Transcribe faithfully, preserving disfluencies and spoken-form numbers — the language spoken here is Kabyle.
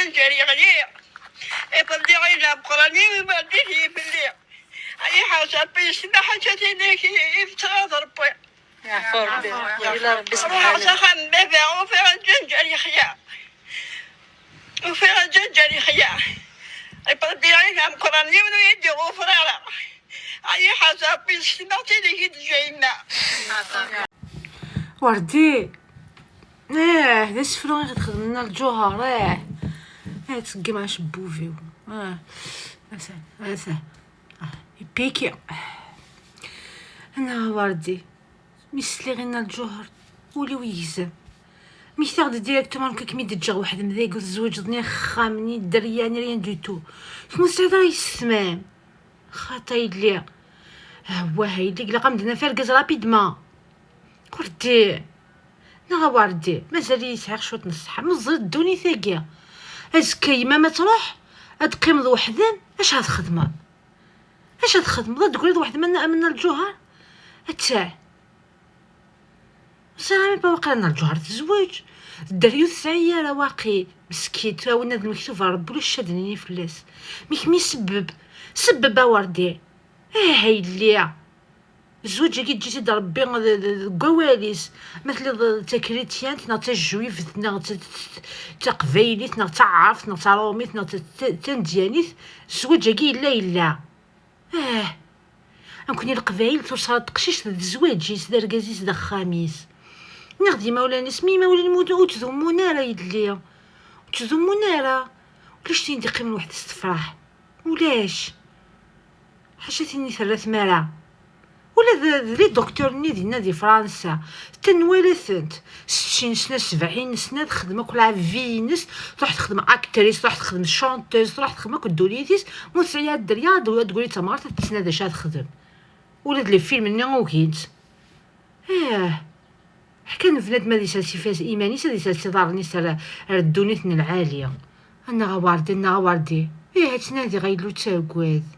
Ǧǧer yeɣli. Iḍelli ɣileɣ Meqqran-iw iberdi-t fell-i. Ay ḥaca Ṛebbi yesmaḥ, ḥaca tin-ik i tettɣaḍ Ṛebbi. Yeɛfu Ṛebbi. Ila Ṛebbi. Ruḥeɣ s axxam n baba, ufiɣ aǧenǧer yexya. Ufiɣ aǧenǧer yexya. Iḍelli ɣileɣ Meqqran-iw ur yi-d-iɣufr ara. Ay ḥaca Ṛebbi yesmaḥ, tin-ik i d-teǧǧa yemma. Werdi. Eh, d asefru i ɣ-d-xedmen Nna Lǧuher, eh. Eh, tseggem acebbub-iw. Ah, ata, ata. Ah, ipiki. Annaɣ a Werdi. Mi sliɣ i Nna Lǧuher, ul-iw yegzem. Mmektaɣ-d directement, nekk ad kem-id-ǧǧeɣ weḥd-m dagi, ur tezwiǧeḍ ni axxam, ni dderya, ni rien du tout. Kemm ur tesɛiḍ ara yessetma-m. Xaṭi a yelli. Awah a yelli, ilaq ad m-d-naf argaz rapidement. Werdi. Neɣ a Werdi, mazal-iyi sɛiɣ cwiṭ n ṣṣeḥḥa, meẓẓiɣ ddunit-agi. Azekka yemma ma truḥ, ad teqqimeḍ weḥd-m, acu ad txedmeḍ? Acu ad txedmeḍ? Ad d-tegriḍ weḥd-m am Nna Lǧuher? Attah. Ẓriɣ même pas waqila Nna Lǧuher tezweǧ. Dderya ur tesɛi ara waqil. Meskint, a winna d lmektub n Ṛebbi, ulac acu ad nini fell-as. Mi kemm i sebbeb, sebbeb a Werdi. Ah a yelli. Zzwaǧ-agi yeǧǧa-t-id Ṛebbi d, d, deg wawal-is. Ma telliḍ d takrityant, neɣ d tajwibt, neɣ d, d, d taqbaylit, neɣ d taɛrabt, neɣ d taṛumit, neɣ d, d, d tandyanit, zzwaǧ-agi yella, yella. Ah. Amkun i Leqbayel tuṣṣa teqcict d zzwaǧ-is, d argaz-is, d axxam-is. Neɣ d imawlan-is, mi imawlan-im ur, ur ttdummun ara yelli. Ur ttdummun ara. Ulac tin d-iqqimen weḥd-s tefreḥ. Ulac. Ḥaca tin i terra tmara. Ula d, d les docteurs-nni dinna di Fransa, tenwala-tent. Sittin sna, sebɛin sna, texdem akk la vie-ines, truḥ texdem actrice, truḥ texdem chanteuse, truḥ texdem akk ddunit-is, ma ur tesɛi ara dderya, ad d-, ad d-tguli d tamɣart, ad tettnadi acu ad texdem. Ula d les films-nni ugin-tt. Ah, ḥkan bnadem ad isers iman-is, ad isers iḍarren-is ar, ar ddunit n lɛali. Annaɣ a Werdi, annaɣ a Werdi. Ih, ad ttnadiɣ a yelli, ur ttagad.